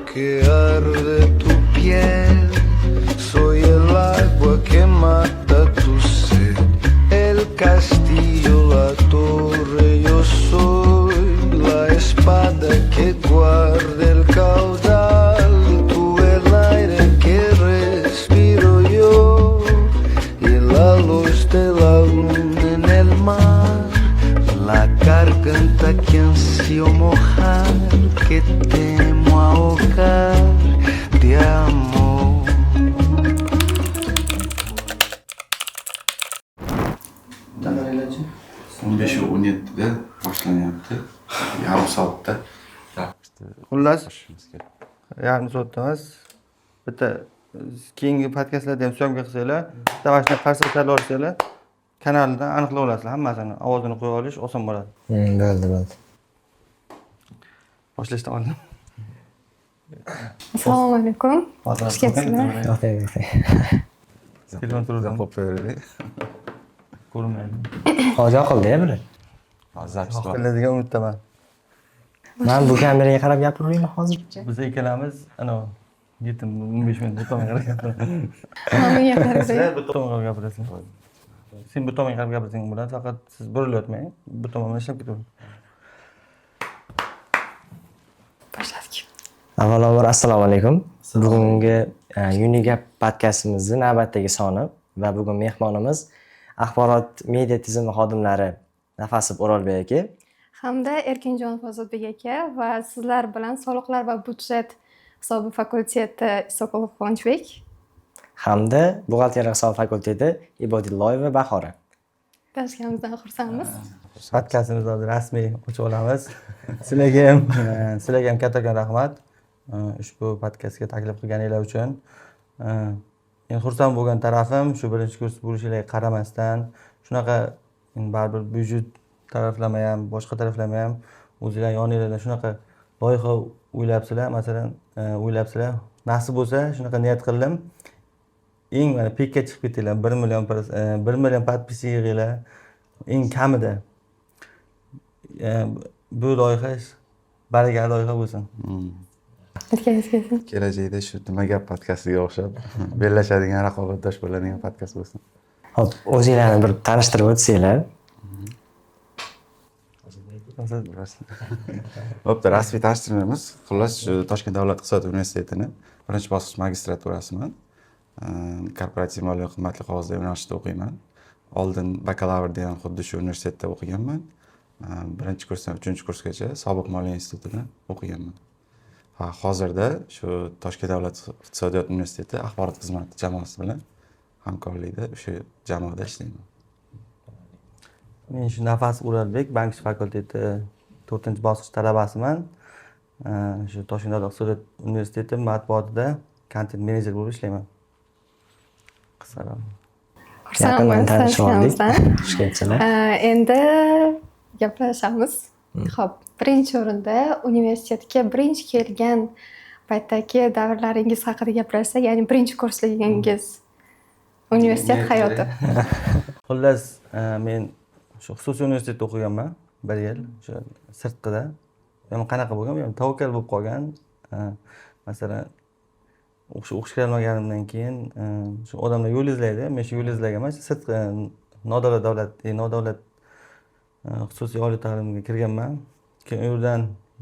Que arde tu piel. Soy el agua que mata tu sed. El castillo, la torre, yo soy la espada que guarda el caudal. Tú el aire que respiro yo y la luz de la luna en el mar. La garganta que ansio mojar, que temo ahogar de amor. Qaranglarchi. 15:17da boshlanyapti. Yarim soatda. Xullas, Boshimiz kerak. yarim soatda emas. Bitta keyingi podkastlarda ham съёмка qilsanglar, bitta mana shunday qarsak tanlab olsanglar, kanalidan aniqlab olasizlar hammasini. Ovozini qo'yib olish oson bo'ladi. Bo'ldi, bo'ldi. Boshlashdan oldin. Assalomu alaykum. Xush kelibsizlar. Yo'q, yo'q. Telefon turadi. Qo'yib qo'yaylik. Ko'rinmaydi. Hozir yoqildi biri. Hozir запись bor. Yoqiladi degan umiddaman. Man bu kameraga qarab gapiraveraymi hozir? Biz ikkalamiz anavi yetim 15 minut bu tomonga qarab gapiramiz. Man bunga qarasang. Sizlar bu tomonga qarab gapirasizlar. Sen bu tomonga qarab gapirsang bo'ladi, faqat siz burilayotmang. Bu tomondan ishlab ketavering. Boshladik. Avvalambor, assalomu alaykum. Bugungi Unigap podkastimizni navbatdagi soni va bugun mehmonimiz axborot media tizimi xodimlari Nafasov O'rolbek aka hamda Erkinjonov Ozodbek aka va sizlar bilan soliqlar va byudjet hisobi fakulteti Isoqulov Quvonchbek hamda buxgalteriya hisob fakulteti Ibodilloyeva Bahora. Tanishganimizdan xursandmiz. Podkastimizni hozir rasmiy ochib olamiz. Sizlarga ham kattakon rahmat. Ushbu podkastga taklif qilganinglar uchun. Men xursand bo'lgan tarafim shu birinchi kurs bo'lishinglarga qaramasdan shunaqa endi baribir byudjet taraflama ham, boshqa taraflama ham o'zinglar yoninglarda shunaqa loyiha o'ylabsizlar, masalan, o'ylabsizlar. Nasib bo'lsa shunaqa niyat qildim. Eng mana пик ka chiqib ketinglar, 1 million 1 million подписчик yig'inglar eng kamida. Bu loyiha barakali loyiha bo'lsin. Aytganingiz kelsin. Kelajakda shu "Nima gap" podkastiga o'xshab bellashadigan, raqobatdosh bo'ladigan podkast bo'lsin. Xo'p, o'zinglarni bir tanishtirib o'tsanglar. Bo'pti, rasmiy tanishtirmaymiz. Xullas, shu Toshkent davlat iqtisodiyot universitetini birinchi bosqich magistraturasiman. Korporativ moliya, qimmatli qog'ozlar yo'nalishida o'qiyman. Oldin bakalavrda ham xuddi shu universitetda o'qiganman. Birinchi kursdan uchinchi kursgacha sobiq moliya institutida o'qiganman. Ha, hozirda shu Toshkent davlat iqtisodiyot universiteti axborot xizmati jamoasi bilan hamkorlikda o'sha jamoada ishlayman. Men shu Nafas O'ralbek, bank fakulteti to'rtinchi bosqich talabasiman. Shu Toshkent davlat iqtisodiyot universiteti matbuotida kontent menejer bo'lib ishlayman. Qisqaroq. Yaqindan Xursandmiz tanishib oldik. tanishganimizdan. Xush kelibsizlar. Endi gaplashamiz. Xo'p, birinchi o'rinda universitetga birinchi kelgan paytdagi davrlaringiz haqida gaplashsak, ya'ni birinchi kursligingiz, universitet hayoti. Xullas, men shu xususiy universitetda o'qiganman bir yil, o'sha sirtqida. Bu ham qanaqa bo'lgan, bu ham tavakkal bo'lib qolgan. Masalan, o'qishga kirolmaganimdan keyin shu odamlar yo'l izlaydi. Men shu yo'l izlaganman. Shu sirtqi nodavlat davlat, nodavlat xususiy oliy ta'limga kirganman. Keyin u yerdan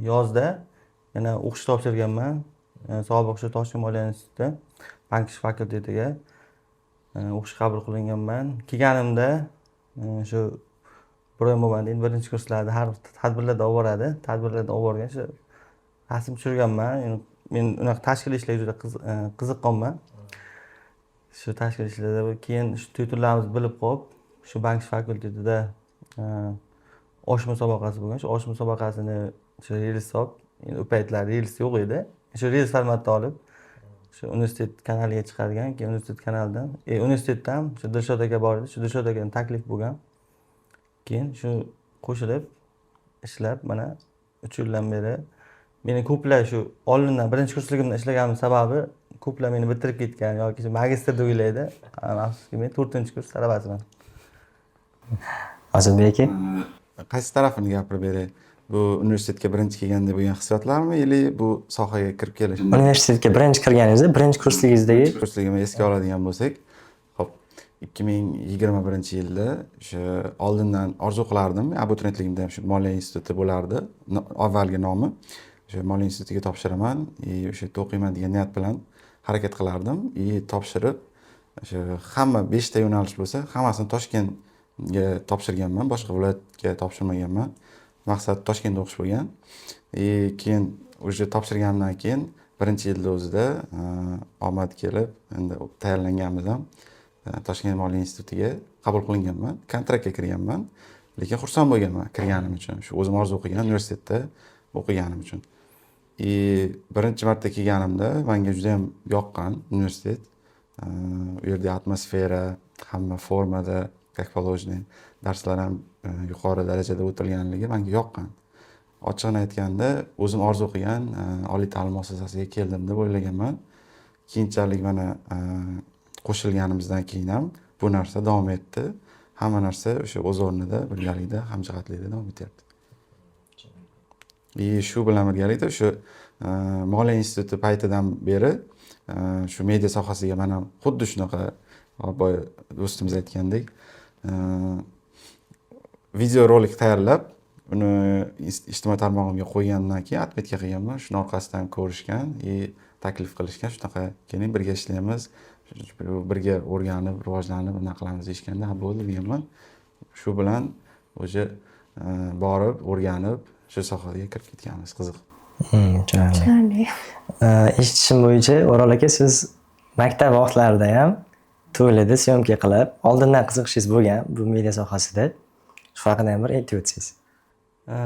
yozda yana o'qish topshirganman. Sobiq shu Toshkent moliya instituti bank fakultetiga o'qishga qabul qilinganman. Kelganimda shu bir oy mobaynida endi birinchi kurslarda har tadbirlarda olib boradi. Tadbirlarda olib borgan shu rasm tushirganman. Endi men unaqa tashkiliy ishlarga juda qiziqqanman. Shu tashkiliy ishlarda keyin shu tyutorlarimiz bilib qo'yib, shu bank fakultetida osh musobaqasi bo'lgan. Shu osh musobaqasini shu reels olib, endi u paytlar reels yo'q edi. Shu reels formatda olib, shu universitet kanaliga chiqargan. Keyin universitet kanalidan, universitetdan shu Dilshod aka bor edi. Shu Dilshod akadan taklif bo'lgan. Keyin shu qo'shilib ishlab mana 3 yildan beri meni ko'plar shu oldindan birinchi kursligimdan ishlaganim sababi ko'plar meni bitirib ketgan yoki shu magistr deb o'ylaydi. Afsuski, men to'rtinchi kurs talabasiman. Ozodbek aka? Qaysi tarafini gapirib beray? Bu universitetga birinchi kelganda bo'lgan hissiyotlarmi или bu sohaga kirib kelish? Universitetga birinchi kirganingizda, birinchi kursligingizdagi. Kursligimni esga oladigan bo'lsak, ho'p, 2021-yilda o'sha oldindan orzu qilardim, abituriyentligimda ham shu moliya instituti bo'lardi avvalgi nomi, o'sha moliya institutiga topshiraman и o'sha yerda o'qiyman degan niyat bilan harakat qilardim. И topshirib, o'sha hamma beshta yo'nalish bo'lsa, hammasini Toshkentga topshirganman, boshqa viloyatga topshirmaganman. Maqsad Toshkentda o'qish bo'lgan. И keyin уже topshirganimdan keyin birinchi yilda o'zida omad kelib, endi tayyorlanganmiz ham, Toshkent moliya institutiga qabul qilinganman, kontraktga kirganman. Lekin xursand bo'lganman kirganim uchun, shu o'zim orzu qilgan universitetda o'qiganim uchun. И birinchi marta kelganimda manga juda yam yoqqan universitet. U yerda atmosfera, hamma formada, как положено, darslar ham yuqori darajada o'tilganligi manga yoqqan. Ochig'ini aytganda, o'zim orzu qilgan oliy ta'lim muassasasiga keldim deb o'ylaganman. Keyinchalik mana qo'shilganimizdan keyin ham bu narsa davom etdi. Hamma narsa o'sha o'z o'rnida, birgalikda, hamjihatlikda davom etyapti. И shu bilan birgalikda o'sha moliya instituti paytidan beri shu media sohasiga man ham xuddi shunaqa, boya do'stimiz aytgandek, videorolik tayyorlab, uni ijtimoiy tarmog'imga qo'ygandan keyin, отметка qilganman. Shuni orqasidan ko'rishgan и taklif qilishgan, shunaqa keling, birga ishlaymiz, birga o'rganib, rivojlanib, unaqa qilamiz deyishganda, ha, bo'ldi deganman. Shu bilan уже borib o'rganib, shu sohaga kirib ketganmiz. Qiziq. Tushunarli. Tushunarli. Eshitishim bo'yicha, O'rol aka, siz maktab vaqtlarida ham to'ylarda съёмка qilib, oldindan qiziqishingiz bo'lgan bu media sohasida. Shu haqida ham bir aytib o'tsangiz. Ha,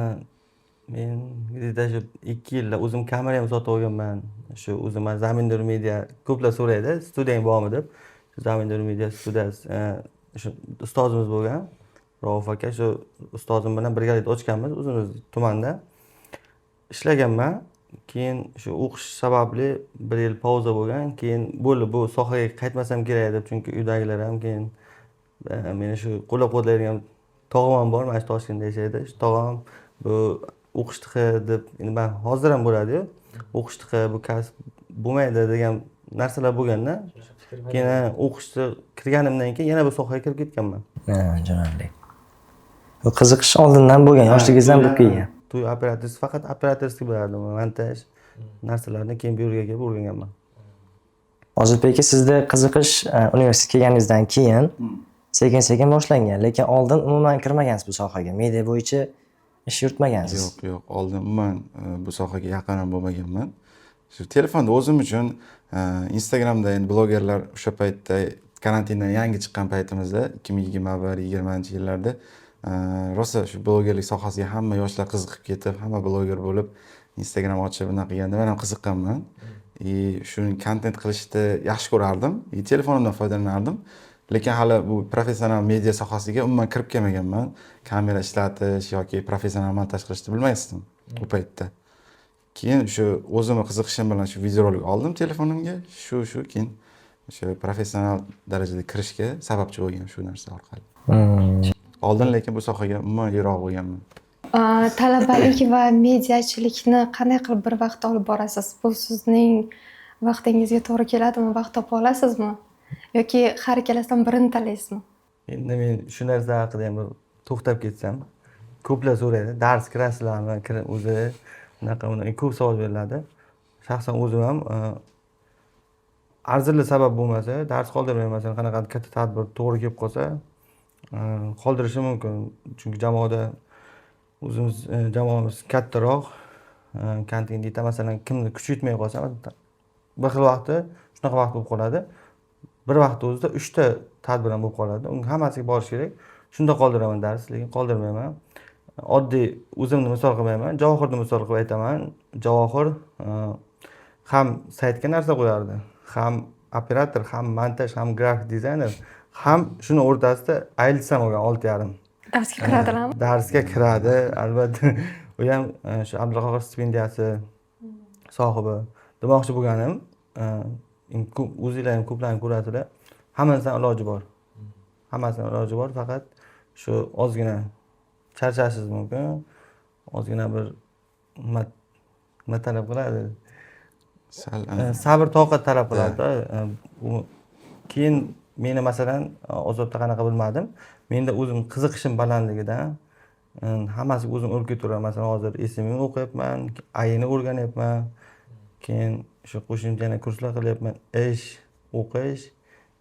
men где-то shu 2 yilda o'zim kamera ham sotib olganman. Shu o'zim, man Zamindur Media, ko'plar so'raydi, studiyang bormi deb. Shu Zamindur Media studiyasi, shu ustozimiz bo'lgan Rauf aka, shu ustozim bilan birgalikda ochganmiz o'zimiz tumanda. Ishlaganman. Keyin shu o'qish sababli bir yil pauza bo'lgan. Keyin bo'ldi, bu sohaga qaytmasam kerak deb, chunki uydagilar ham keyin meni shu qo'llab quvvatlaydigan tog'am ham bor, mana shu Toshkentda yashaydi. Shu tog'am bu o'qishni deb, endi man hozir ham bo'ladiyu, o'qishni, bu kasb bo'lmaydi degan narsalar bo'lganda. Keyin o'qishni kirganimdan keyin yana bu sohaga kirib ketganman. Ha, tushunarli. Bu qiziqish oldindan bo'lgan, yoshligingizdan bo'lib kelgan. To'y operatorsi, faqat operatorlik bilardim, montaj narsalarni keyin bu yerga kelib o'rganganman. Ozodbek aka, sizda qiziqish universitetga kelganingizdan keyin sekin sekin boshlangan, lekin oldin umuman kirmagansiz bu sohaga, media bo'yicha ish yuritmagansiz. Yo'q, oldin umuman bu sohaga yaqin ham bo'lmaganman. Shu telefonda o'zim uchun Instagramda, endi blogerlar o'sha paytda, karantindan yangi chiqqan paytimizda, 2021, 20-yillarda rosa shu blogerlik sohasiga hamma yoshlar qiziqib ketib, hamma bloger bo'lib, Instagram ochib, unaqa qilganda men ham qiziqqanman. И shuni kontent qilishni yaxshi ko'rardim и telefonimdan foydalanardim. Lekin hali bu professional media sohasiga umuman kirib kelmaganman. Kamera ishlatish yoki professional montaj qilishni bilmasdim u paytda. Keyin shu o'zimni qiziqishim bilan shu videorolik oldim telefonimga. Shu keyin o'sha professional darajada kirishga sababchi bo'lgan shu narsa orqali. Oldin lekin bu sohaga umuman yiroq bo'lganman. Talabalik va mediachilikni qanday qilib bir vaqtda olib borasiz? Bu sizning vaqtingizga to'g'ri keladimi? Vaqt topa olasizmi? Yoki har ikkalasidan birini tanlaysizmi? Endi men shu narsa haqida ham bir to'xtab ketsam, ko'plar so'raydi, dars kirasizlarmi, kirib o'zi unaqa bunaqa ko'p savol beriladi. Shaxsan o'zim ham arzirli sabab bo'lmasa dars qoldirmayman. Masalan, qanaqadir katta tadbir to'g'ri kelib qolsa, qoldirishim mumkin, chunki jamoada o'zimiz, jamoamiz kattaroq, kontingentda masalan kimni kuchi yetmay qolsa, bir xil vaqtda shunaqa vaqt bo'lib qoladi, bir vaqtda o'zida uchta tadbir ham bo'lib qoladi, unga hammasiga borish kerak. Shunda qoldiraman dars, lekin qoldirmayman. Oddiy o'zimni misol qilmayman, Javohirni misol qilib aytaman. Javohir ham saytga narsa qo'yardi, ham operator, ham montaj, ham grafik dizayner, ham shuni o'rtasida IELTS ham olgan, 6,5. Darsga kiradilarmi? Darsga kiradi albatta. U ham shu Abdulqahhor stipendiyasi sohibi. Demoqchi bo'lganim, o'zinglar ham ko'plarni ko'rasizlar, hamma narsani iloji bor, hammasini iloji bor, faqat shu ozgina charchashingiz mumkin. Ozgina bir nima talab qiladi? Sal Sabr toqat talab qiladida. U keyin meni, masalan, Ozodda qanaqa bilmadim, menda o'zim qiziqishim balandligidan hammasiga o'zim o'rib ketaveraman. Masalan, hozir SMMni o'qiyapman, AIni o'rganyapman, keyin shu qo'shimcha yana kurslar qilyapman. Ish, o'qish,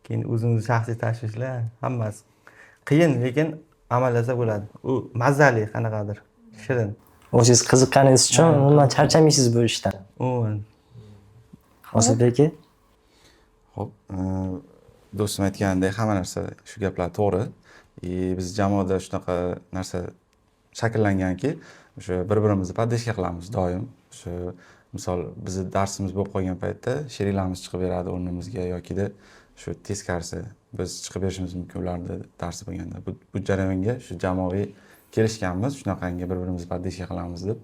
keyin o'zimni shaxsiy tashvishlar, hammasi qiyin, lekin amallasa bo'ladi. U mazali, qanaqadir shirin. O'zingiz qiziqqaningiz uchun umuman charchamaysiz bu ishdan. Umuman. Ozodbek aka? Ho'p, do'stim aytganidek, hamma narsa, shu gaplar to'g'ri. И biz jamoada shunaqa narsa shakllanganki, o'sha bir birimizni поддержка qilamiz doim. O'sha misol, bizni darsimiz bo'lib qolgan paytda sheriklarimiz chiqib beradi o'rnimizga yokida shu teskarisi, biz chiqib berishimiz mumkin ularni darsi bo'lganda. Bu jarayonga shu jamoaviy kelishganmiz, shunaqangi bir birimizni поддержка qilamiz deb.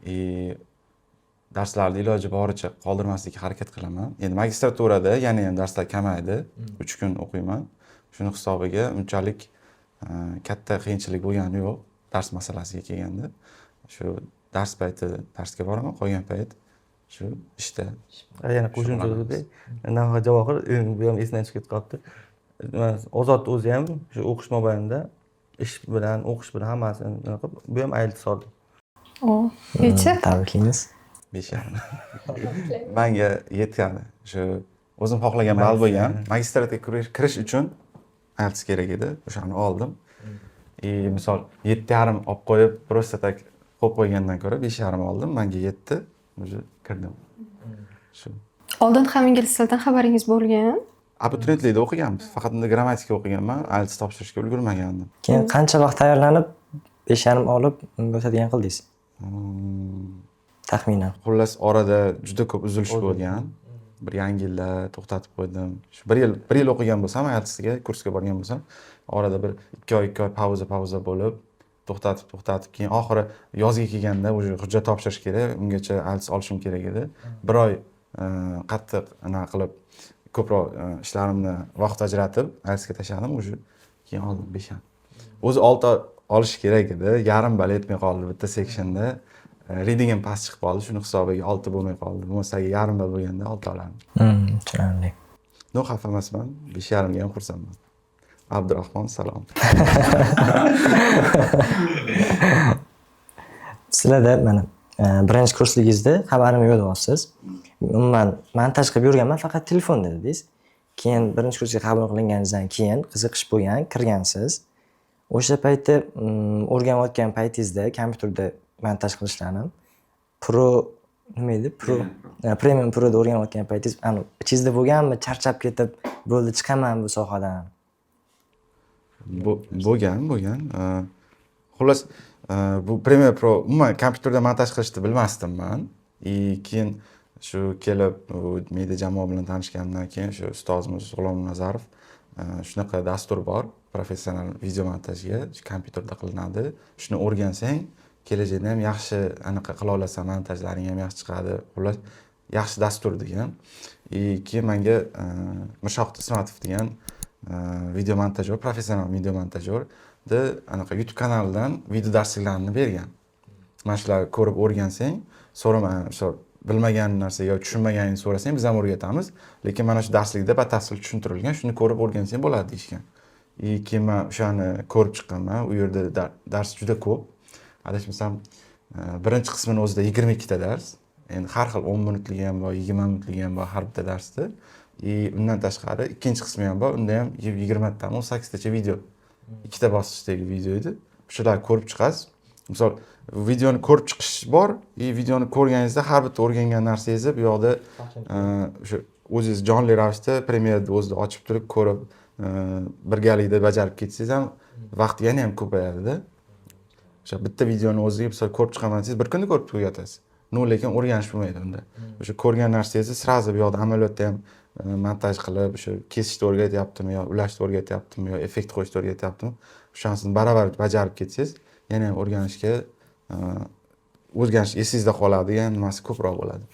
И darslarni iloji boricha qoldirmaslikka harakat qilaman. Endi magistraturada yana ham darslar kamaydi, 3 kun o'qiyman. Shuni hisobiga unchalik katta qiyinchilik bo'lgani yo'q dars masalasiga kelganda. Shu dars payti darsga boraman, qolgan payt shu ishda. Yana qo'shimcha Shug'ullanamiz. Navhar Javohir, bu ham esimdan chiqib ketib qolibdi. Ozod o'zi ham shu o'qish mobaynida ish bilan, o'qish bilan hammasini nima qilib, bu ham IELTS oldi. O, necha? Tabriklaymiz. 5,5 manga yetgani. Shu o'zim xohlagan ball bo'lgan. Magistratga kirish uchun IELTS kerak edi, o'shani oldim. И misol, 7,5 olib qo'yib, просто так qo'yib qo'ygandan ko'ra 5,5 oldim, manga yetdi, уже kirdim shu. Oldin ham ingliz tilidan xabaringiz bo'lgan? Abituriyentlikda o'qiganmiz, faqat unda grammatika o'qiganman, IELTS topshirishga ulgurmagandim. Keyin qancha vaqt tayyorlanib, 5,5 olib unga o'tadigan qildingiz taxminan? Xullas, orada juda ko'p uzilish bo'lgan. Bir yangi yilda to'xtatib qo'ydim. Shu bir yil o'qigan bo'lsam, IELTSga kursga borgan bo'lsam, orada bir 2 oy, 2 oy pauza bo'lib, to'xtatib to'xtatib, keyin oxiri yozga kelganda уже hujjat topshirish kerak, ungacha IELTS olishim kerak edi. Bir oy qattiq anaqa qilib, ko'proq ishlarimni vaqt ajratib IELTSga tashladim, уже keyin oldim 5,5. O'zi 6 olish kerak edi, yarim ball yetmay qoldi bitta sectionda. Readingim past chiqib qoldi, shuni hisobiga 6 bo'lmay qoldi. Bo'lmasa agar yarim ball bo'lganda 6 olardim. Tushunarli. Но xafa emasman, 5,5ga ham xursandman. Abdurahmon, salom. Sizlarda mana birinchi kursligingizda xabarim yo'q deyapsiz. Umuman montaj qilib yurganman faqat telefonda dedingiz. Keyin birinchi kursga qabul qilinganingizdan keyin qiziqish bo'lgan, kirgansiz. O'sha paytda o'rganayotgan paytingizda kompyuterda montaj qilishlarni Pro nima edi? Pro, Premium Proda o'rganayotgan paytingiz ani ichingizda bo'lganmi, charchab ketib, bo'ldi, chiqaman bu sohadan? Bo'lgan, bo'lgan. Xullas, bu Premiere Pro, umuman kompyuterda montaj qilishni bilmasdim man. И keyin shu kelib u media jamoa bilan tanishganimdan keyin shu ustozimiz G'ulom Nazarov shunaqa dastur bor professional video montajga, shu kompyuterda qilinadi, shuni o'rgansang, kelajakda ham yaxshi anaqa qila olasan, montajlaring ham yaxshi chiqadi, xullas, yaxshi dastur degan. И keyin manga Mirshohid Ismatov degan video montajyor, professional video montajyorni anaqa YouTube kanalidan video darsliklarini bergan. Mana shularni ko'rib o'rgansang, so'rama, misol, bilmagan narsa yo tushunmaganingni so'rasang, biz ham o'rgatamiz, lekin mana shu darslikda batafsil tushuntirilgan, shuni ko'rib o'rgansang bo'ladi, deyishgan. И keyin man o'shani ko'rib chiqqanman. U yerda dars juda ko'p, adashmasam, birinchi qismini o'zida 22ta dars. Endi har xil, 10 minutligi ham bor, 20 minutligi ham bor har bitta darsda. И undan tashqari ikkinchi qismi ham bor, unda ham 20 tami, 18tacha video, ikkita bosqichdagi video edi. O'shalarni ko'rib chiqasiz. Misol, videoni ko'rib chiqish bor и videoni ko'rganingizda har bitta o'rgangan narsangizni bu yoqda o'sha o'zingiz jonli ravishda Premiereni o'zida ochib turib ko'rib, birgalikda bajarib ketsangiz ham vaqt yana ham ko'payadida. O'sha bitta videoni o'ziga, misol, ko'rib chiqaman desangiz, bir kunda ko'rib tugatasiz, но lekin o'rganish bo'lmaydi unda. O'sha ko'rgan narsangizni сразу bu yoqda amaliyotda ham montaj qilib, o'sha kesishni o'rgatyaptimi yo ulashni o'rgatyaptimi yo effekt qo'yishni o'rgatyaptimi, o'shanisini baravar bajarib ketsangiz, yana ham o'rganishga o'rganish esingizda qoladigan nimasi ko'proq bo'ladi.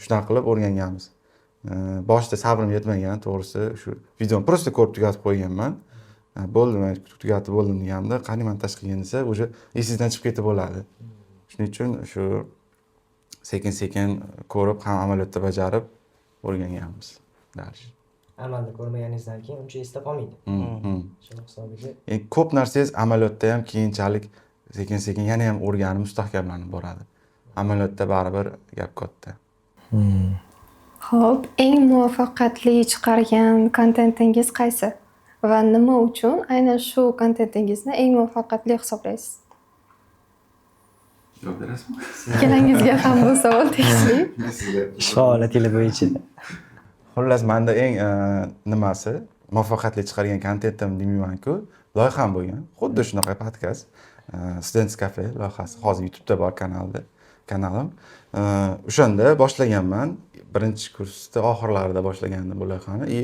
Shunaqa qilib o'rganganmiz. Boshida sabrim yetmagan, to'g'risi. Shu videoni просто ko'rib tugatib qo'yganman. Bo'ldi, man tugatib bo'ldim deganimda, qani montaj qilgin desa, уже esingizdan chiqib ketib bo'ladi. Shuning uchun shu sekin sekin ko'rib, ham amaliyotda bajarib o'rganganmiz дальше. Amalda ko'rmaganingizdan keyin uncha esda qolmaydi. Shuni hisobiga. Ko'p narsangiz amaliyotda ham keyinchalik sekin sekin yana ham o'rganib, mustahkamlanib boradi. Amaliyotda baribir gap katta. Xo'p, eng muvaffaqiyatli chiqargan kontentingiz qaysi? Va nima uchun aynan shu kontentingizni eng muvaffaqiyatli hisoblaysiz? Javob berasizmi? Ikkalangizga ham bu savol tegishli. Ish faoliyatingiz bo'yicha. Xullas, manda eng nimasi muvaffaqiyatli chiqargan kontentim demayman-ku, loyiham bo'lgan. Xuddi shunaqa podkast. Students Cafe loyihasi hozir YouTube'da bor kanalda, kanalim. O'shanda boshlaganman. Birinchi kursda oxirlarida boshlagandim bu loyihani. И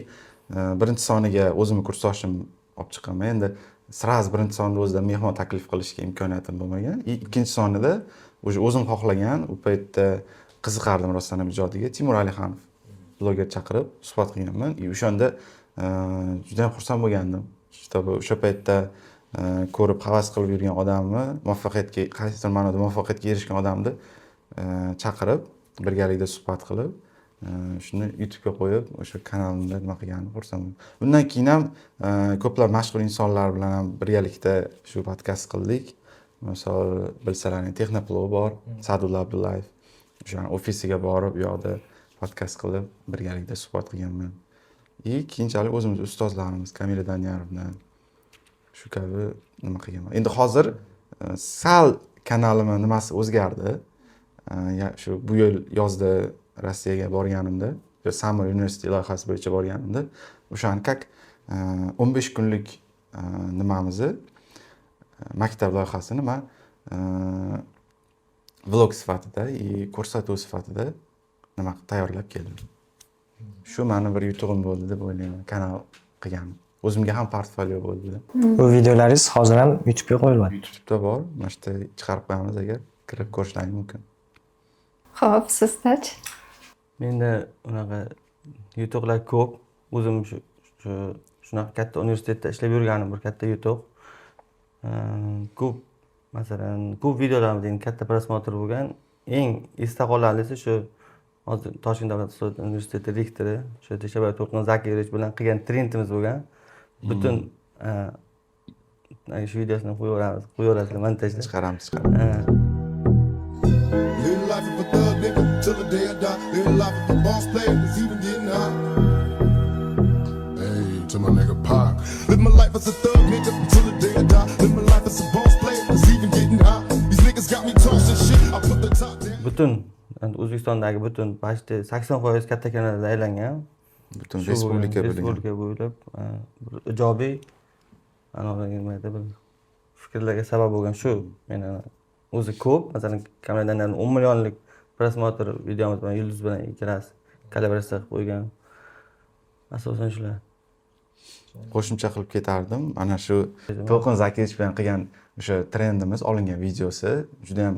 birinchi soniga o'zimni kursdoshim olib chiqqanman. Endi сразу birinchi sonda o'zida mehmon taklif qilishga imkoniyatim bo'lmagan. И ikkinchi sonida уже o'zim xohlagan, u paytda qiziqardim rostdan ham ijodiga, Timur Alixanov bloger chaqirib suhbat qilganman. И o'shanda juda ham xursand bo'lgandim. Чтобы o'sha paytda ko'rib havas qilib yurgan odamni muvaffaqiyatga, qaysidir ma'noda muvaffaqiyatga erishgan odamni chaqirib, birgalikda suhbat qilib, shuni YouTube'ga qo'yib, o'sha kanalimda nima qilganim, xursandman. Undan keyin ham ko'plab mashhur insonlar bilan ham birgalikda shu podkast qildik. Misol, bilsalaring, Texnoplo bor, Sadulla Abdullayev. O'shani ofisiga borib, u yoqda podkast qilib, birgalikda suhbat qilganman. И keyinchalik o'zimiz ustozlarimiz Kamila Daniyarovna, shu kabi nima qilganman. Endi hozir sal kanalimni nimasi o'zgardi. Shu bu yil yozda Rossiyaga borganimda, o'sha Summer University loyihasi bo'yicha borganimda, o'shani как 15 kunlik nimamizni, maktab loyihasini man vlog sifatida и ko'rsatuv sifatida nima qilib tayyorlab keldim. Shu mani bir yutug'im bo'ldi deb o'ylayman, kanal qilganim. O'zimga ham portfolio bo'ldi. Bu videolaringiz hozir ham YouTube'ga qo'yiladi? YouTube'da bor, mana shu yerda chiqarib qo'yamiz, agar kirib ko'rishlaring mumkin. Xo'p, sizdachi? Menda unaqa yutuqlar ko'p. O'zim shu shunaqa katta universitetda ishlab yurganim bir katta yutuq. Ko'p, masalan, ko'p videolarimizda endi katta просмотр bo'lgan. Eng esda qolarlisi shu hozir Toshkent davlat iqtisodiyot universiteti rektori o'sha Teshaboyev To'lqin Zakirovich bilan qilgan trendimiz bo'lgan. Butun shu videosini qo'yaveramiz, qo'yaverasizlar montajda. Chiqaramiz, chiqaramiz. Live life of a thug nigga till the day I die. Live the life of a boss player that's even getting high. Hey, to my nigga Pac. Live my life as a thug nigga till the day I die. Live my life as a boss player that's even getting high. These niggas got me tossing shit. I put the top down. Butun endi O'zbekistondagi butun почти 80% katta kanalda aylangan. Butun Shu bo'lgan, respublika bo'lgan. Respublika bo'ylab bir ijobiy anavi nimada bir fikrlarga sabab bo'lgan shu meni o'zi ko'p. Masalan, Kamradan 10 millionlik просмотр videomiz bilan, Yulduz bilan ikkalasi kollaboratsiya qilib qo'ygan. Asosan shular. Qo'shimcha qilib ketardim. Mana shu To'lqin Zakirovich bilan qilgan o'sha trendimiz olingan videosi juda ham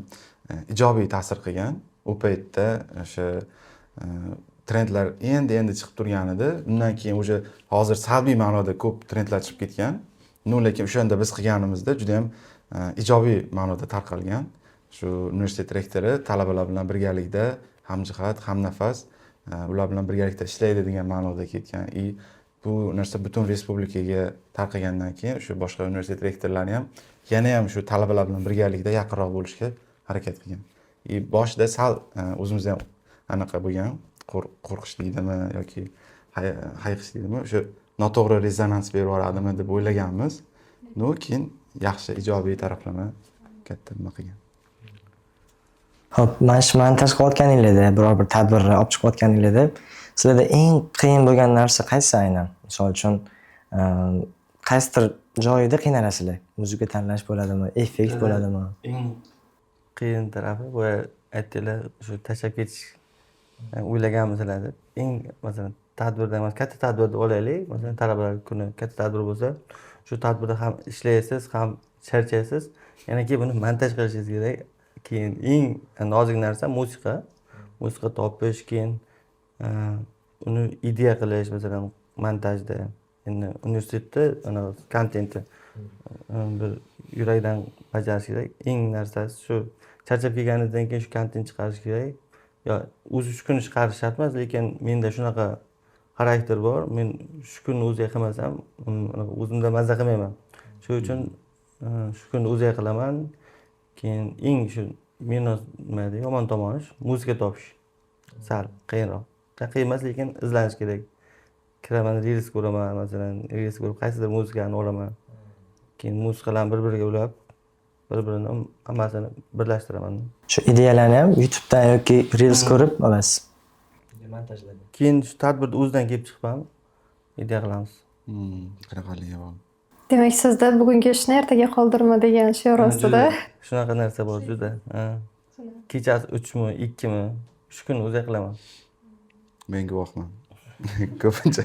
ijobiy ta'sir qilgan. U paytda o'sha trendlar endi endi chiqib turgan edi. Undan keyin уже hozir salbiy ma'noda ko'p trendlar chiqib ketgan. Ну, lekin o'shanda biz qilganimizda juda ham ijobiy ma'noda tarqalgan. Shu universitet rektori talabalar bilan birgalikda hamjihat, hamnafas, ular bilan birgalikda ishlaydi degan ma'noda ketgan. И bu narsa butun respublikaga tarqagandan keyin shu boshqa universitet rektorlari ham yana ham shu talabalar bilan birgalikda yaqinroq bo'lishga harakat qilgan. И boshida sal o'zimizda ham anaqa bo'lgan, qo'rqish deydimi yoki hayiqish deydimi, o'sha noto'g'ri rezonans berib yuboradimi deb o'ylaganmiz. Но keyin yaxshi, ijobiy taraflama katta nima qilgan. Xo'p, mana shu montaj qilayotganinglarda, biror bir tadbirni olib chiqayotganinglarda sizlarda eng qiyin bo'lgan narsa qaysi aynan? Misol uchun, qaysidir joyida qiynalasizlar? Muzika tanlash bo'ladimi, effekt bo'ladimi? Eng qiyin tarafi, boya aytdinglar, shu tashlab ketish o'ylaganmisizlar deb. Eng, masalan, tadbirda, katta tadbirni olaylik, masalan, talabalar kuni katta tadbir bo'lsa, shu tadbirda ham ishlaysiz, ham charchaysiz, yana keyin buni montaj qilishingiz kerak. Keyin eng nozik narsa musiqa, musiqa topish, keyin uni ideya qilish, masalan, montajda. Endi universitetda anaqa kontentni bir Yurakdan bajarish kerak. Eng narsasi shu, charchab kelganingizdan keyin shu kontent chiqarish kerak. Yo o'zi shu kuni chiqarish shart emas, lekin menda shunaqa xarakter bor, men shu kunni o'ziga qilmasam, o'zimda mazza qilmayman. Shuning uchun shu kunni o'ziga qilaman. Keyin eng shu minus, nima deydi, yomon tomoni shu muzika topish sal qiyinroq. Qiyin emas, lekin izlanish kerak. Kiraman, reels ko'raman, masalan, reels ko'rib qaysidir muzikani olaman, keyin musiqalarni bir biriga ulab, bir birini hammasini birlashtiraman. Shu ideyalarni ham YouTubedan yoki reels ko'rib olasiz. Montajlarda. Keyin shu tadbirni o'zidan kelib chiqib ham ideya qilamiz. Qanaqaligi bor. Demak, sizda "Bugungi ishni ertaga qoldirma" degan shior ostida. Juda shunaqa narsa bor, juda, ha. Kechasi 3mi, 2mi, shu kuni o'ziga qilaman. Men guvohman. Ko'pincha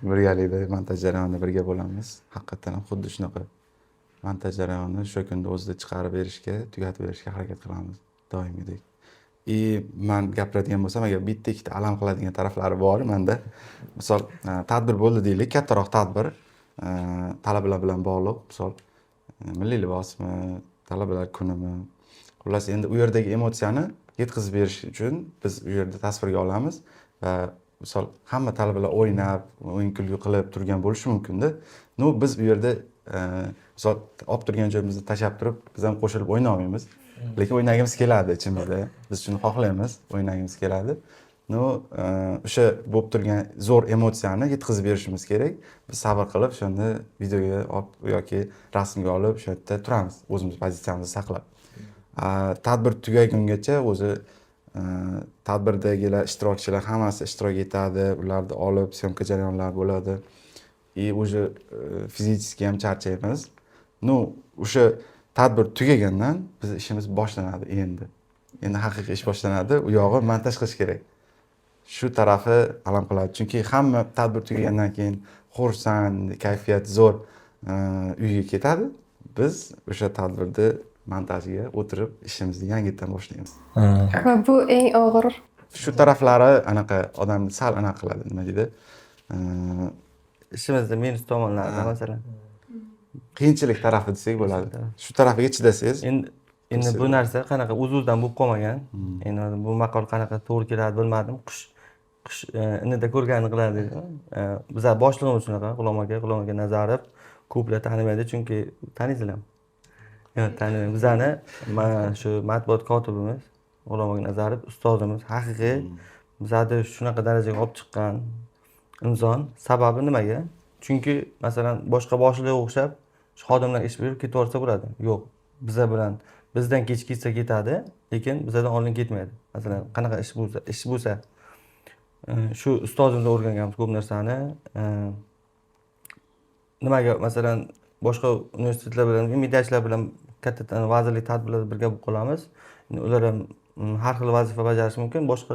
birgalikda montaj jarayonida birga bo'lamiz. Haqiqatdan ham xuddi shunaqa, montaj jarayonini o'sha kunda o'zida chiqarib berishga, tugatib berishga harakat qilamiz doimgidek. И man gapiradigan bo'lsam, agar bitta ikkita alam qiladigan taraflari bor manda. Misol, tadbir bo'ldi deylik, kattaroq tadbir, talabalar bilan bog'liq, misol, milliy libosmi, talabalar kunimi, xullas, endi u yerdagi emotsiyani yetkazib berish uchun biz u yerda tasvirga olamiz va misol, hamma talabalar o'ynab, o'yin kulgu qilib turgan bo'lishi mumkinda. Но biz u yerda, misol, olib turgan joyimizni tashlab turib, biz ham qo'shilib o'ynolmaymiz, lekin o'ynagimiz keladi ichimizda. Biz shuni xohlaymiz, o'ynagimiz keladi. Но o'sha bo'lib turgan zo'r emotsiyani yetkazib berishimiz kerak. Biz sabr qilib, o'shanda videoga olib yoki rasmga olib, o'sha yerda turamiz, o'zimiz pozitsiyamizni saqlab. Tadbir tugagungacha o'zi tadbirdagilar, ishtirokchilar hammasi ishtirok etadi, ularni olib, съёмка jarayonlari bo'ladi и уже физически ham charchaymiz. Ну, o'sha tadbir tugagandan bizni ishimiz boshlanadi endi. Endi haqiqiy ish boshlanadi, u yog'i montaj qilish kerak. Shu tarafi alam qiladi, chunki hamma tadbir tugagandan keyin xursand, kayfiyat zo'r, uyga ketadi. Biz o'sha tadbirni montajiga o'tirib, ishimizni yangitdan boshlaymiz. Va bu eng og'ir. Shu taraflari anaqa odamni sal anaqa qiladi, nima deydi, Ishimizda minus tomonlari, masalan. Qiyinchilik tarafi desak bo'ladi. Shu tarafiga chidasangiz. Endi bu narsa qanaqa o'z o'zidan bo'lib qolmagan. Endi bu maqol qanaqa to'g'ri keladi, bilmadim. Qush inida ko'rganini qiladi deydi. Bizlar boshlig'imiz shunaqa, G'ulom aka, G'ulom aka Nazarov, ko'plar tanimaydi, chunki taniysizlarmi? Yo'q, tanimaydi. Bizani mana shu matbuot kotibimiz G'ulom aka Nazarov ustozimiz, haqiqiy bizlarni shunaqa darajaga olib chiqqan inson. Sababi nimaga? Chunki, masalan, boshqa boshliqqa o'xshab shu xodimlar ish berib ketib yuborsa bo'ladi. Yo'q, biza bilan, bizdan kech ketsa ketadi, lekin bizdan oldin ketmaydi. Masalan, qanaqa ish bo'lsa, shu ustozimizdan o'rganganmiz ko'p narsani. Nimaga, masalan, boshqa universitetlar bilan, mediachilar bilan katta vazirlik tadbirlarida birga bo'lib qolamiz. Ular ham har xil vazifa bajarishi mumkin. Boshqa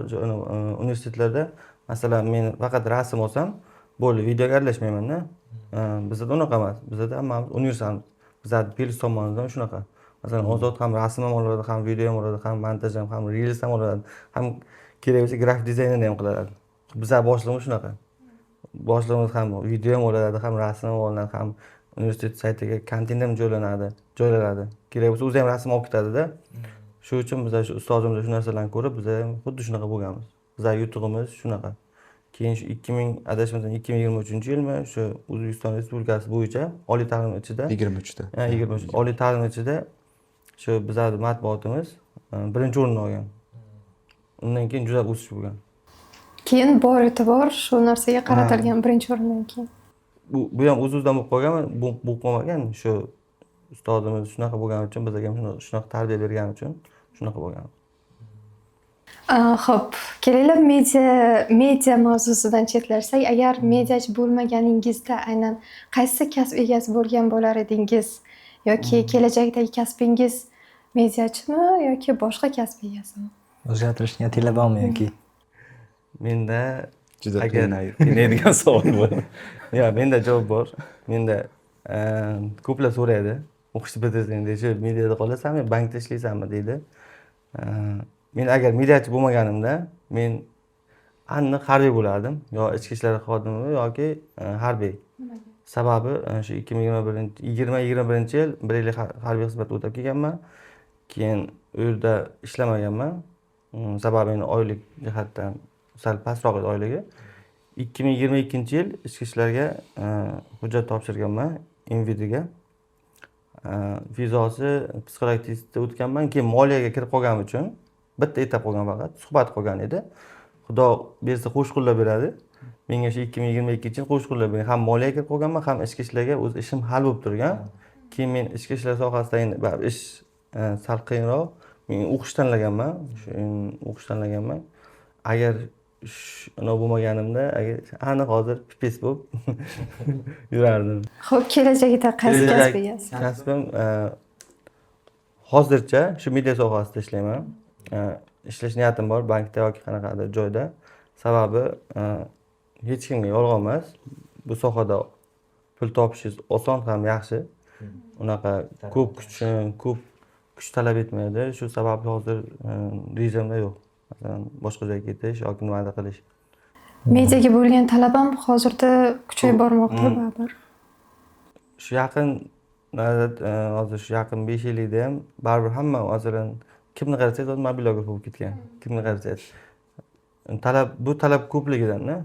universitetlarda, masalan, men faqat rasm olsam bo'ldi, videoga aralashmaymanda. Bizada unaqa emas, bizada hammamiz universalmiz. Bizani Plus tomonidan shunaqa. Masalan, Ozod ham rasm ham oladi, ham video ham oladi, ham montaj ham, ham reels ham oladi, ham kerak bo'lsa grafik dizaynini ham qiladi. Bizlar boshlig'imiz shunaqa. Boshlig'imiz ham video ham oladi, ham rasm ham olinadi, ham universitet saytiga kontent ham joylanadi. Kerak bo'lsa, o'zi ham rasm olib ketadida. Shu uchun bizlar shu ustozimizdan shu narsalarni ko'rib, biz ham xuddi shunaqa bo'lganmiz. Bizlar yutug'imiz shunaqa. Keyin shu 2000, adashmasam, 2023-yilmi, shu O'zbekiston Respublikasi bo'yicha oliy ta'lim ichida 23da. Ha, 23, oliy ta'lim ichida shu bizlarni matbuotimiz birinchi o'rinni olgan. Undan keyin juda o'sish bo'lgan. Keyin bor e'tibor shu narsaga qaratilgan birinchi o'rindan keyin. Bu ham o'z o'zidan bo'lib qolganmi, bu bo'lib qolmagan. Shu ustozimiz shunaqa bo'lgani uchun, bizga ham shunaqa tarbiya bergani uchun shunaqa bo'lgan. Xo'p, kelinglar, media mavzusidan chetlashsak, agar mediachi bo'lmaganingizda aynan qaysi kasb egasi bo'lgan bo'lar edingiz yoki kelajakdagi kasbingiz mediachimi yoki boshqa kasb egasimi? O'zgartirish niyatinglar bormi yoki? Menda Juda agar qiynaydigan savol bu. Yo'q, menda javob bor. Menda ko'plar so'raydi. O'qishni bitirsang, shu mediada qolasanmi, bankda ishlaysanmi deydi. Men agar mediachi bo'lmaganimda, men aniq harbiy bo'lardim. Yo ichki ishlar xodimi yoki harbiy. Nimaga? Sababi shu 2021, 20-21-yil bir yillik harbiy xizmat o'tab kelganman. Keyin u yerda ishlamaganman. Sababi endi oylik jihatdan sal pastroq edi oyligi. 2022-yil ichki ishlarga hujjat topshirganman MVDga. Vizosi psixologik testda o'tganman. Keyin moliyaga kirib qolganim uchun bitta etap qolgan, faqat suhbat qolgan edi. Xudo bersa, qo'shqo'llab beradi. Menga shu 2022-yil qo'shqo'llab bergan. Ham moliyaga kirib qolganman, ham ichki ishlarga o'z ishim hal bo'lib turgan. Keyin men ichki ishlar sohasida endi baribir ish sal qiyinroq. Men o'qish tanlaganman. Shu o'qish tanlaganman. Agar anavi bo'lmaganimda, agar aniq hozir pipes bo'lib yurardim. Xo'p, kelajakda qaysi Kelajak kasb egasi? Kasbim hozircha shu media sohasida ishlayman. Ishlash niyatim bor bankda yoki qanaqadir joyda. Sababi hech kimga yolg'on emas. Bu sohada pul topishingiz oson ham yaxshi. Unaqa ko'p kuch talab etmaydi. Shu sababli hozir rejamda yo'q. Masalan, boshqa joyga ketish yoki nimadir qilish. Mediaga bo'lgan talab ham hozirda kuchayib bormoqda baribir. Shu yaqin hozir shu yaqin 5 yillikda ham baribir hamma, masalan, kimni qarasangiz, hozir mobilograf bo'lib ketgan. Kimni qarasangiz. Talab, bu talab ko'pligidan-da.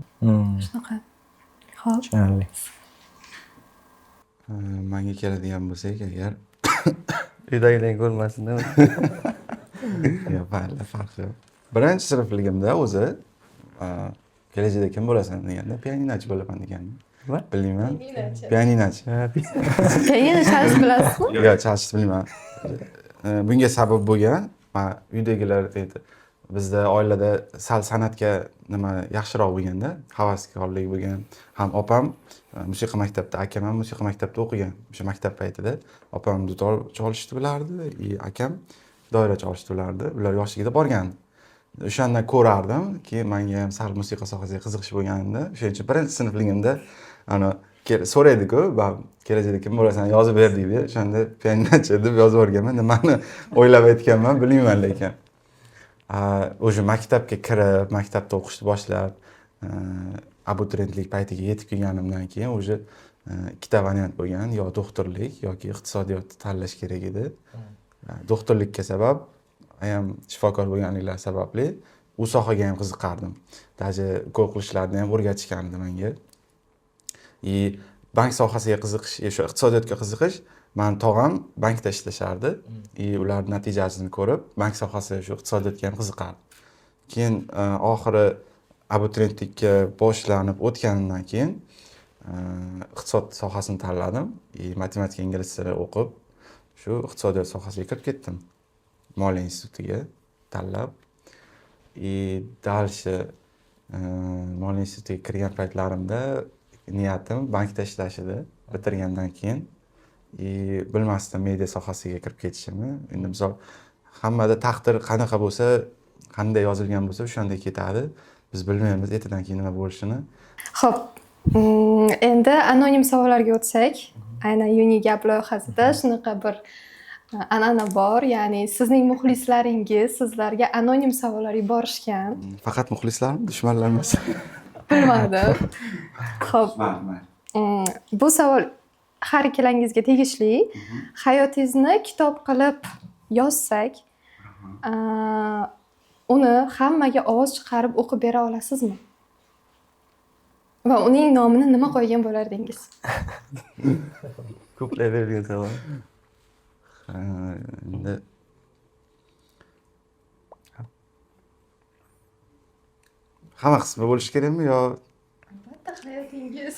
Shunaqa. Xo'p. Tushunarli. Manga keladigan bo'lsak agar, Uydagilar ko'rmasin. Yo'q, mayli, farqi yo'q. Birinchi sinfligimda o'zi kelajakda kim bo'lasan deganda, pianinochi bo'laman deganman. Nima? Bilmayman. Pianinochi. Pianino chalish bilasizmi? Yo'q, chalishni bilmayman. Bunga sabab bo'lgan, man uydagilar aytdi, bizda oilada sal san'atga nima yaxshiroq bo'lganda, havaskorlik bo'lgan. Ham opam musiqa maktabida, akam ham musiqa maktabida o'qigan. O'sha maktab paytida opam dutor chalishni bilardi, и akam doira chalishni bilardi. Ular yoshligida borgan. O'shandan ko'rardim. Keyin menga ham sal musiqa sohasiga qiziqish bo'lganda, o'shaning uchun birinchi sinfligimda ana so'raydi-ku, "Kelajakda kim bo'lasan, yozib ber" deydi. O'shanda pianinochi deb yozib yuborganman. Nimani o'ylab aytganman, bilmayman lekin. O'sha maktabga kirib, maktabda o'qishni boshlab, abituriyentlik paytiga yetib kelganimdan keyin уже ikkita variant bo'lgan: yo doktorlik yoki iqtisodiyotni tanlash kerak edi. Doktorlikka sabab ayam shifokor bo'lganliklari sababli u sohaga ham qiziqardim. Даже ukol qilishlarni ham o'rgatishgandi menga. И bank sohasiga qiziqish, o'sha iqtisodiyotga qiziqish, mani tog'am bankda ishlashardi. И ular natijasini ko'rib, bank sohasi, shu iqtisodiyotga ham qiziqardim. Keyin oxiri abituriyentlikka boshlanib o'tganimdan keyin iqtisod sohasini tanladim. И matematika, ingliz tili o'qib, shu iqtisodiyot sohasiga kirib ketdim. Moliya institutiga tanlab. И дальше moliya institutiga kirgan paytlarimda niyatim bankda ishlash edi bitirgandan keyin. И bilmasdim media sohasiga kirib ketishimni. Endi misol, hammada taqdir qanaqa bo'lsa, qanday yozilgan bo'lsa, o'shanday ketadi. Biz bilmaymiz ertadan keyin nima bo'lishini. Xo'p, endi anonim savollarga o'tsak, aynan Unigap loyihasida shunaqa bir an'ana bor, ya'ni sizning muxlislaringiz sizlarga anonim savollar yuborishgan. Faqat muxlislarmi, dushmanlar emas? Bilmadim. Xo'p, Mayli. Bu savol har ikkalangizga tegishli. Hayotingizni kitob qilib yozsak, uni hammaga ovoz chiqarib o'qib bera olasizmi? Va uning nomini nima qo'ygan bo'lardingiz? Ko'plar berilgan savol. Ha, endi hamma qismi bo'lishi kerakmi yo Albatta, hayotingiz.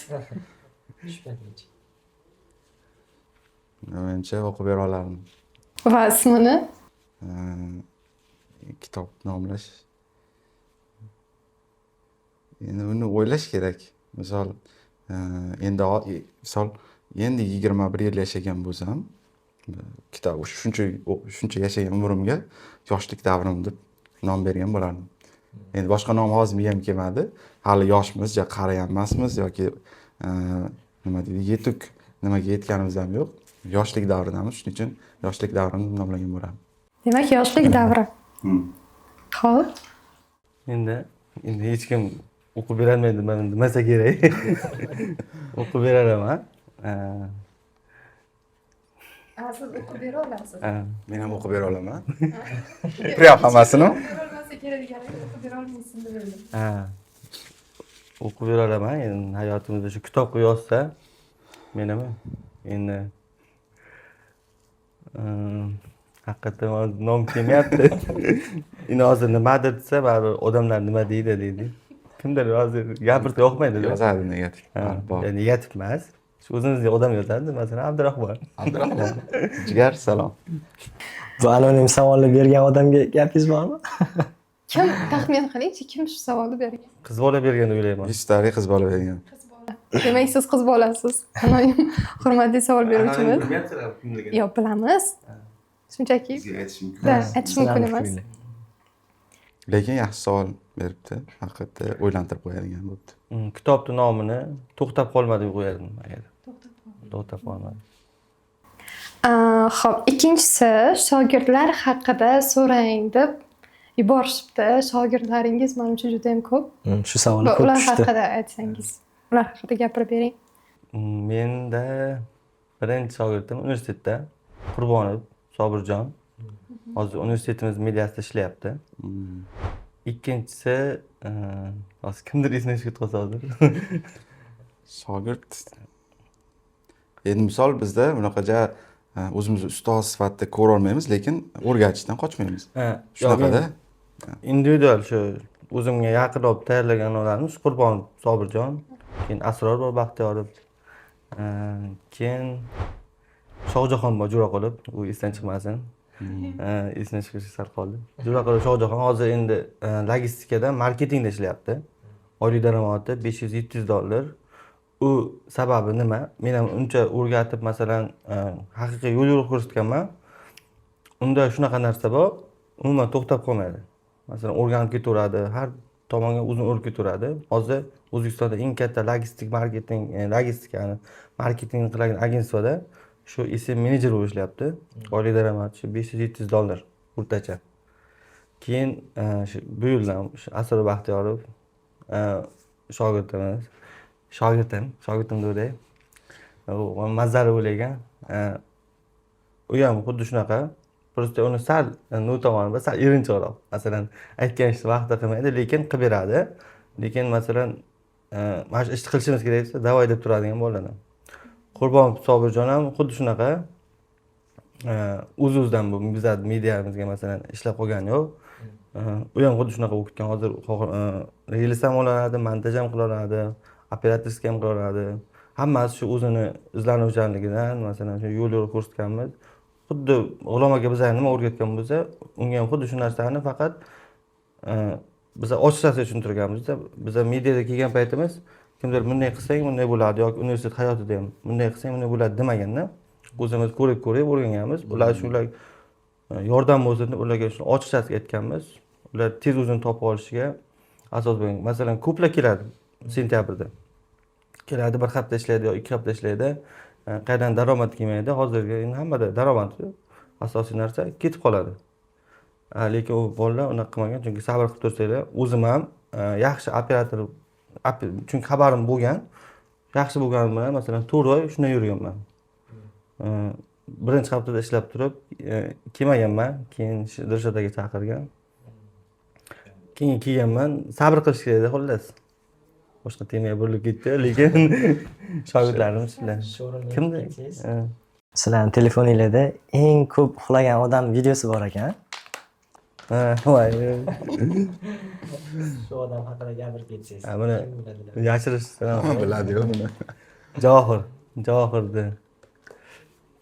Tushmaguncha. Menimcha, o'qib bera olardim. Va ismini? Kitob nomlash, endi uni o'ylash kerak. Misol, endi misol, endi 21 yil yashagan bo'lsam, kitob o'sha shuncha shuncha yashagan umrimga "Yoshlik davrim" deb nom bergan bo'lardim. Endi boshqa nom hozir miyamga kelmadi. Hali yoshmiz, ja qarigan emasmiz yoki nima deydi, yetuk nimaga yetganimiz ham yo'q, yoshlik davridamiz. Shuning uchun "Yoshlik davrim" deb nomlagan bo'lardim. Demak, "Yoshlik davri". Xo'p. Endi hech kim O'qib berolmaydi demasa kerak. O'qib berolaman. Siz o'qib bera olasiz. Ha. Men ham o'qib bera olaman. Prям hammasini. Berolmasa kerak deganim, o'qib bera olmaysiz deb o'yladim. Ha. O'qib bera olaman. Endi hayotimizda shu kitobga yozsa, menimi? Endi haqiqatdan hozir nom kelmayapti. Endi hozir nimadir desa, baribir odamlar nima deydi deydi. Kimdir hozir gapirsa yoqmaydi. Yozadi negativ. Ha, Bor. yani negativ emas. Shu o'zimizga odam yozadi, masalan, Abdurahmon. Abdurahmon. Jigar, salom. Bu anonim savolni bergan odamga gapingiz bormi? Kim, taxmin qilingchi, kim shu savolni bergan? Qiz bola bergan deb o'ylayman. Yuztalik qiz bola bergan. Qiz bola. Demak, siz qiz bolasiz. Anonim hurmatli savol beruvchimiz. Yo'q, bilamiz. Shunchaki Bizga aytish mumkin. Да, aytish mumkin emas. Lekin yaxshi savol beribdi. Haqiqatda o'ylantirib qo'yadigan bo'libdi. Kitobni nomini "To'xtab qolma" deb qo'yardim agar. "To'xtab qolma". Xo'p, ikkinchisi, shogirdlar haqida so'rang deb yuborishibdi. Shogirdlaringiz manimcha juda ham ko'p. Shu savol Va ko'p ular tushdi. haqida aytsangiz, ular haqida gapirib bering. Menda birinchi shogirdim universitetda Qurbonov Sobirjon. Hozir universitetimiz mediasida ishlayapti. Ikkinchisi, hozir kimdir esidan chiqib qolsa hozir. Shogird endi misol bizda bunaqaja o'zimizni ustoz sifatida ko'rolmaymiz, lekin o'rgatishdan qochmaymiz. Ha, Shunaqada. Individual shu o'zimga yaqin olib tayyorlagan odamimiz Qurbonov Sobirjon, keyin Asror bor Baxtiyorov, keyin Shohjahon bor Jo'raqulov, u esdan chiqmasin. Esdan chiqishi sal qoldi. Jo'raqulov Shohjahon hozir endi logistikada, marketingda ishlayapti. Oylik daromadi 500-700 dollar. U sababi nima? Men ham uncha o'rgatib, masalan, haqiqiy yo'l yo'riq ko'rsatganman. Unda shunaqa narsa bor, umuman to'xtab qolmaydi. Masalan, o'rganib ketaveradi, har tomonga o'zini urib ketaveradi. Hozir O'zbekistonda eng katta logistik marketing, logistikani marketing qiladigan agentstvoda shu SM menejer bo'lib ishlayapti. Oylik daromadi shu 500-700 dollar o'rtacha. Keyin shu bu yildan shu Asror Baxtiyorov shogirdimiz, shogirdim deb o'ylay. U mazali o'ylagan. U ham xuddi shunaqa. Просто uni sal nu tomoni bor, sal erinchoqroq. Masalan, aytgan ishni vaqtida qilmaydi, lekin qilib beradi. Lekin masalan, mana shu ishni qilishimiz kerak desa, давай deb turadigan bolalardan. Qurbon Sobirjon ham xuddi shunaqa. O'z o'zidan bu bizlar mediamizga masalan ishlab qolgani yo'q. U ham xuddi shunaqa o'qitgan. Hozir reels ham oladi, montaj ham qila oladi, операторский ham qila oladi. Hammasi shu o'zini izlanuvchanligidan, masalan, shu yo'l yo'riq ko'rsatganmiz. Xuddi G'ulom aka bizlarga nima o'rgatgan bo'lsa, unga ham xuddi shu narsani, faqat biza ochiqchasiga tushuntirganmizda. Biza mediada kelgan paytimiz kimdir bunday qilsang bunday bo'ladi yoki universitet hayotida ham bunday qilsang bunday bo'ladi demaganda, o'zimiz ko'rib ko'rib o'rganganmiz. Ular shular yordam bo'lsin deb ularga shuni ochiqchasiga aytganmiz. Ular tez o'zini topib olishiga asos bo'lgan. Masalan, ko'plar keladi sentyabrda. Keladi, bir hafta ishlaydi yo 2 hafta ishlaydi. Qayerdan daromad kelmaydi. Hozirgi endi hammada daromad asosiy narsa, ketib qoladi. Lekin u bolalar unaqa qilmagan, chunki sabr qilib tursanglar, o'zim ham yaxshi operator, chunki xabarim bo'lgan, yaxshi bo'lganim bilan masalan 4 oy shunday yurganman. Birinchi haftada ishlab turib, kelmaganman, keyin Dilshod aka chaqirgan. Keyin kelganman, sabr qilish kerakda xullas. Boshqa temaga burilib ketdi, lekin shogirdlarim shular. Shu o'rinda Kimdi? ketsangiz. Ha. Sizlarning telefoninglarda eng ko'p uxlagan odam videosi bor ekan. Ha, voy. Shu odam haqida gapirib ketsangiz. Ha, buni Kim biladilar? yashirish Hamma biladi-yu buni. Javohir, Javohirni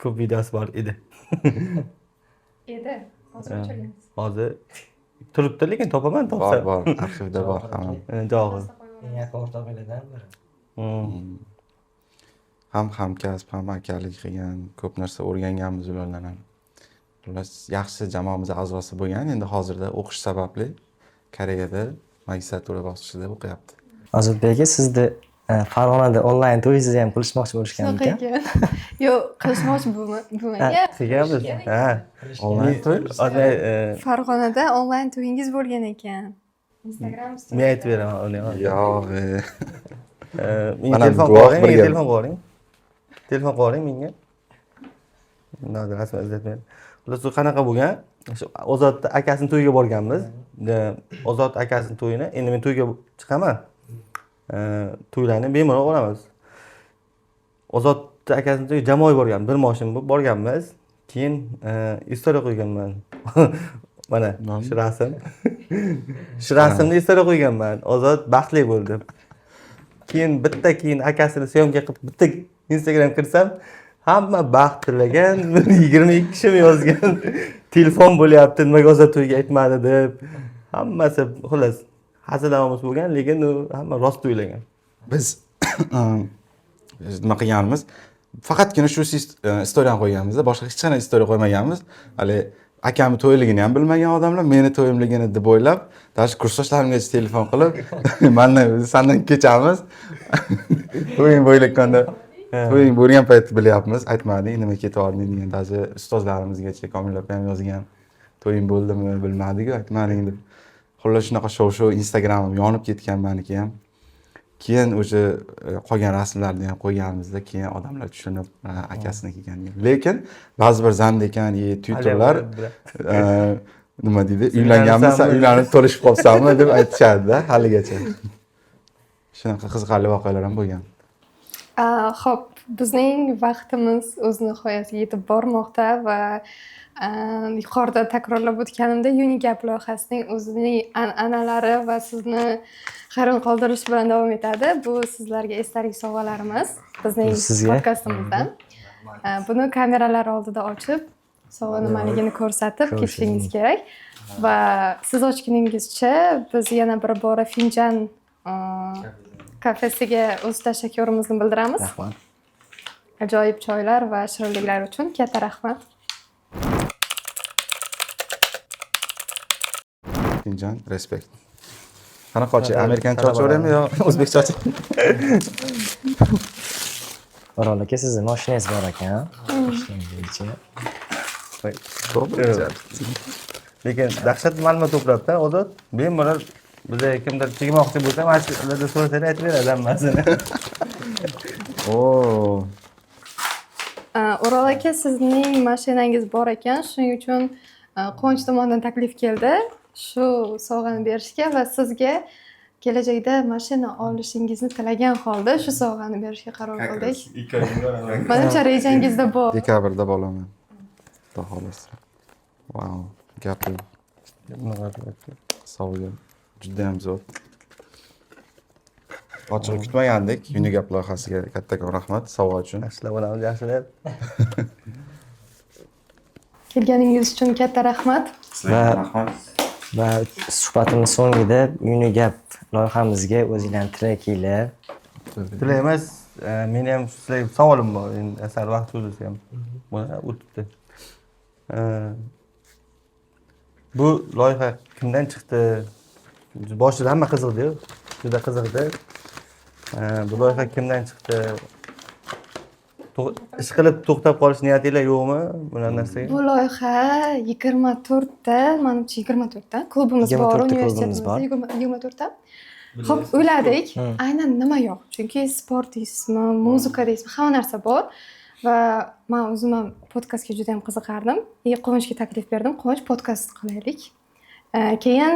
ko'p videosi bor edi. Edi. Hozir o'chirgansiz. Hozir turibdi, lekin topaman Bor, topsam. bor, arxivda bor hamma. Ha, Javohir. Eng yaqin o'rtog'inglardan biri. Ham hamkasb, ham akalik qilgan, ko'p narsa o'rganganmiz ulardan ham. Xullas, yaxshi jamoamiz a'zosi bo'lgan, endi hozirda o'qish sababli Koreyada magistratura bosqichida o'qiyapti. Ozodbek aka, sizni Farg'onada onlayn to'yingizni ham qilishmoqchi bo'lishgan Shunaqa ekan. ekan. Yo'q, qilishmoqchi bo'lmagan. Qilganmiz. Ha. Onlayn to'y? Hozir Farg'onada onlayn to'yingiz bo'lgan ekan. Instagram Men aytib beraman uni. Yo'q. Menga Mana telefon guvoh qiling, menga birga. telefon qiling. Telefon qiling menga. Nodir rasm izlatmaydi. Xullas, u qanaqa bo'lgan? O'sha Ozodni akasini to'yiga borganmiz. Ozod akasini to'yini, endi men to'yga chiqaman. To'ylarni bemalol olamiz. Ozodni akasini to'yiga jamoaga borgan, bir moshin bo'lib borganmiz. Keyin istoriya qo'yganman. Mana shu rasm. Shu rasmni istoriya qo'yganman. Ozod baxtli bo'ldi. Keyin bitta keyin akasini syomka qilib bitta Instagram kirsam, hamma baxt tilagan, 22 kishimi yozgan. Telefon bo'lyapti, nimaga Ozod to'yga aytmadi deb. Hammasi xullas hazilomuz bo'lgan, lekin u hamma rost o'ylagan. Biz nima qilganmiz? Faqatgina shu istoriyani qo'yganmiz, boshqa hech qanday istoriya qo'ymaganmiz. Hali akamni to'yligini ham bilmagan odamlar meni to'yimligini deb o'ylab, даже kursdoshlarimgacha telefon qilib, mandan sandan kechamiz. To'ying bo'layotganda, to'ying bo'lgan paytda bilyapmiz, aytmading, nima ketyapding degan, даже ustozlarimizgacha Komil opa ham yozgan. To'ying bo'ldimi, bilmadik-ku, aytmading deb. Xullas shunaqa shov-shuv, Instagramim yonib ketgan meniki ham. Keyin o'sha qolgan rasmlarni ham qo'yganimizda keyin odamlar tushunib, akasiniki ekanligini. Lekin ba'zi bir zanda ekan, Twitterlar nima deydi, uylanganmisan, uylanib to'lishib qolsanmi deb aytishadi-da haligacha. Shunaqa qiziqarli voqealar ham bo'lgan. Xo'p, bizning vaqtimiz o'z nihoyasiga yetib bormoqda va yuqorida takrorlab o'tganimda Unigap loyihasining o'zining an'analari va sizni hayron qoldirish bilan davom etadi. Bu sizlarga esdalik sovg'alarimiz bizning Sizga. podkastimizdan. Buni kameralar oldida ochib, sovg'a nimaligini ko'rsatib ketishingiz kerak va siz ochguningizcha biz yana bir bora Finjon kafesiga o'z tashakkurimizni bildiramiz. Rahmat. Ajoyib choylar va shirinliklar uchun katta rahmat. Finjon, respekt. Qanaqa ochay? Amerikan choy ichaveraymi yo o'zbekcha ochay? Orol aka, sizni mashinangiz bor ekan. Mashinangiz ichi. To'g'ri. Lekin dahshat ma'lumot to'plabdi Ozod. Bemalol biza kimdir tegmoqchi bo'lsa, mana shularda so'rasanglar aytib beradi hammasini. Oo. O'rol aka, sizning mashinangiz bor ekan, shuning uchun Quvonch tomonidan taklif keldi shu sovg'ani berishga va sizga kelajakda mashina olishingizni tilagan holda shu sovg'ani berishga qaror qildik. Manimcha, rejangizda bor. Dekabrda bo'laman. Xudo xohlasa. Vau, gap yo'q. Sovg'a juda ham zo'r. Ochig'i kutmagandik. Unigap loyihasiga kattakon rahmat sovg'a uchun. Yaxshilab olamiz, yaxshilab. Kelganingiz uchun katta rahmat. Sizlarga rahmat. Va suhbatimiz so'ngida Unigap loyihamizga o'zinglarni tilakinglar. Tilak emas, meni ham sizlarga savolim bor. Endi sal vaqt cho'zilsa ham. Buni o'tibdi. Bu loyiha kimdan chiqdi? Boshida hamma qiziqdi-yu. Juda qiziqdi. Bu loyiha kimdan chiqdi? Ish qilib to'xtab qolish niyatinglar yo'qmi bunaqa narsaga? Bu loyiha 24 ta, manimcha, 24 ta klubimiz bor 24 ta klubimiz universitetimizda. Bor. 24 ta. Ho'p, o'yladik, aynan nima yo'q? Chunki sport deysizmi, muzika deysizmi, hamma narsa bor. Va man o'zim ham podkastga juda yam qiziqardim и Quvonchga taklif berdim: "Quvonch, podkast qilaylik". Keyin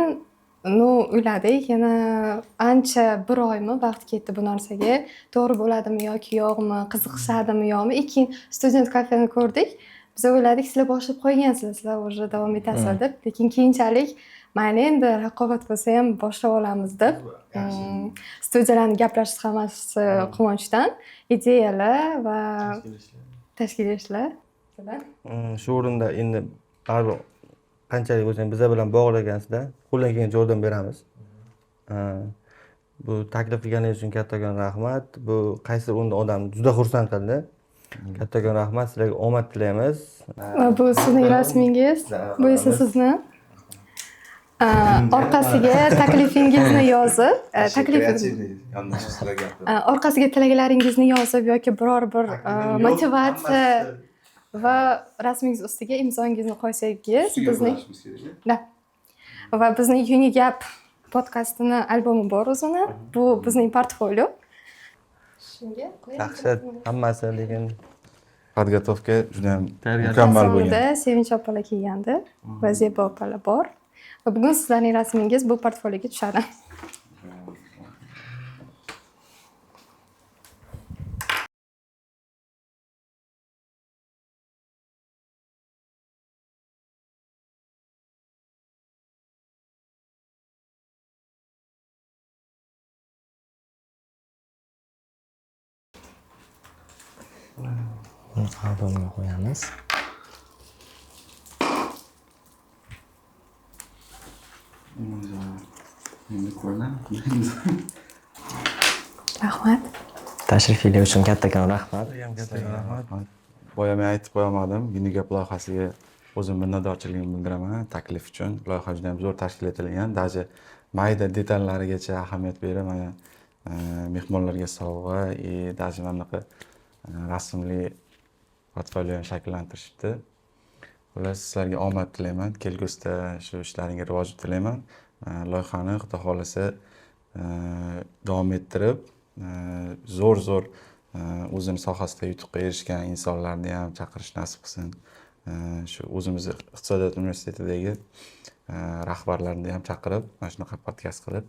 ну o'yladik yana ancha, bir oymi vaqt ketdi bu narsaga, to'g'ri bo'ladimi yoki yo'qmi, qiziqishadimi yo'qmi. И keyin student kafeni ko'rdik, biz o'yladik, sizlar boshlab qo'ygansizlar, sizlar уже davom etasizlar deb, lekin keyinchalik mayli, endi raqobat bo'lsa ham boshlab olamiz deb, studiyalarni gaplashdik hammasi Quvonchdan ideyalar va tashkil etishlar. Shu o'rinda endi baribir qanchalik bo'lsa ham biza bilan bog'liq ekansizlar, qo'ldan kelgancha yordam beramiz. Bu taklif qilganingiz uchun kattakon rahmat. Bu qaysi o'rinda odam juda xursand qildi. Kattakon rahmat, sizlarga omad tilaymiz. Va bu sizning rasmingiz, bu esa sizni. Orqasiga taklifingizni yozib, orqasiga tilaklaringizni yozib yoki biror bir motivatsiya va rasmingiz ustiga imzongizni qo'ysangiz, bizning да va bizning Unigap Podkastini albomi bor o'zini. Bu bizning portfolio. Shunga qo'yamiz. Dahshat hammasi, lekin Подготовка juda ham Tayyorgarlik. mukammal bo'lgan. Sonida Sevinch opalar kelgandi va Zebo opalar bor. Va bugun sizlarning rasmingiz bu portfolioga tushadi. Buni albomga qo'yamiz. Rahmat. Tashrifinglar uchun kattakon rahmat. Rahmat. Boya men aytib qo'yolmadim. Unigap loyihasiga o'zim minnatdorchiligimni bildiraman taklif uchun. Loyiha juda ham zo'r tashkil etilgan. Даже mayda detallarigacha ahamiyat berib, mana mehmonlarga sovg'a и даже mana bunaqa rasmli portfolio ham shakllantirishibdi. Xullas, sizlarga omad tilayman. Kelgusida shu ishlaringga rivoj tilayman. Loyihani Xudo xohlasa davom ettirib, zo'r-zo'r o'zini sohasida yutuqqa erishgan insonlarni ham chaqirish nasib qilsin. Shu o'zimizni iqtisodiyot universitetidagi rahbarlarni ham chaqirib, mana shunaqa podkast qilib,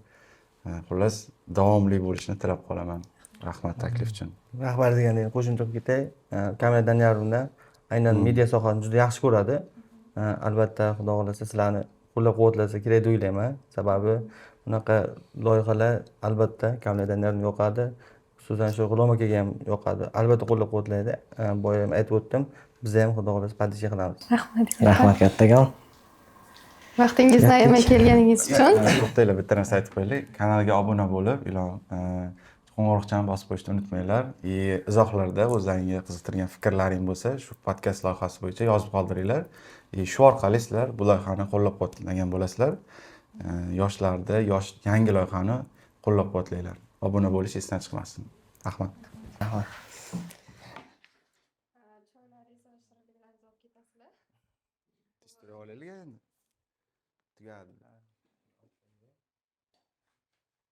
xullas davomli bo'lishini tilab qolaman. Rahmat taklif uchun. Rahbar deganda qo'shimcha qilib ketay. Kamila Daniyarovna aynan media sohasini juda yaxshi ko'radi. Albatta, Xudo xohlasa sizlarni qo'llab-quvvatlasa kerak deb o'ylayman. Sababi bunaqa loyihalar albatta Kamila Daniyarovna yoqadi. Xususan shu G'ulom akaga ham yoqadi. Albatta qo'llab-quvvatlaydi. Boya ham aytib o'tdim. Biz ham Xudo xohlasa поддержка qilamiz. Rahmat. Rahmat kattakon. Vaqtingizni ayamay kelganingiz uchun. To'xtanglar, bitta narsa aytib qo'yaylik. Kanalga obuna bo'lib, ilon qo'ng'iroqchani bosib qo'yishni unutmanglar. И izohlarda o'zlaringga qiziqtirgan fikrlaring bo'lsa, shu podkast loyihasi bo'yicha yozib qoldiringlar. И shu orqali sizlar bu loyihani qo'llab-quvvatlagan bo'lasizlar. Yoshlarda yosh yangi loyihani qo'llab-quvvatlanglar. Obuna bo'lish esdan chiqmasin. Rahmat. Rahmat. Olaylik endi. Tugadi.